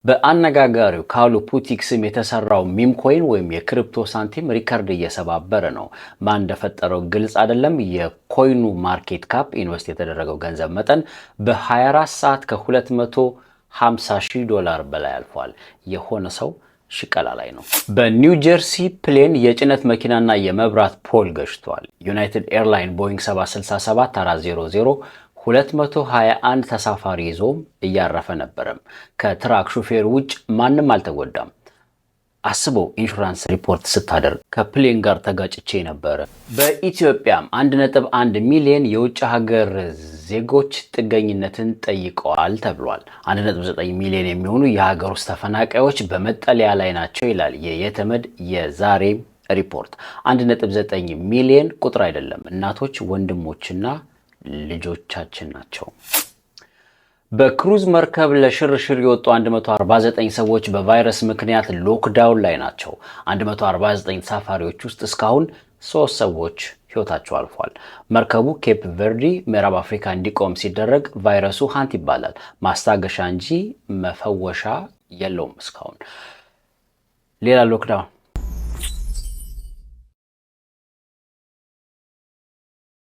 በአነጋጋሪው ካሉ ፑቲክ ስም የተሰራው meme coin ወይም የ crypto ሳንቲም record እየሰባበረ ነው። ማን እንደፈጠረው ግልጽ አይደለም። የ coin ኑ market cap invest የተደረገው ገንዘብ መጠን በ24 ሰዓት ከ250 ሺህ ዶላር በላይ አልፏል። የሆነ ሰው ሽቀላ ላይ ነው። በኒው ጀርሲ plane የጭነት መኪናና የመብራት pole ገጭቷል። United Airline Boeing 767 400 221 ተሳፋሪ ይዞም እያረፈ ነበረም። ከ truck ሹፌር ውጭ ማንም አልተጎዳም። አስበው፣ insurance report ስታደርግ ከ plane ጋር ተጋጭቼ ነበረ። በኢትዮጵያም 1.1 ሚሊዮን የውጭ ሀገር ዜጎች ጥገኝነትን ጠይቀዋል ተብሏል። 1.9 ሚሊዮን የሚሆኑ የሀገር ውስጥ ተፈናቃዮች በመጠለያ ላይ ናቸው ይላል የተመድ የዛሬ ሪፖርት። 1.9 ሚሊዮን ቁጥር አይደለም። እናቶች፣ ወንድሞችና ልጆቻችን ናቸው። በ cruise መርከብ ለሽርሽር የወጡ 149 ሰዎች በቫይረስ ምክንያት lockdown ላይ ናቸው። 149 ተሳፋሪዎች ውስጥ እስካሁን ሶስት ሰዎች ሕይወታቸው አልፏል። መርከቡ ኬፕ ቨርዲ ምዕራብ አፍሪካ እንዲቆም ሲደረግ ቫይረሱ ሃንታ ይባላል። ማስታገሻ እንጂ መፈወሻ የለውም እስካሁን። ሌላ lockdown።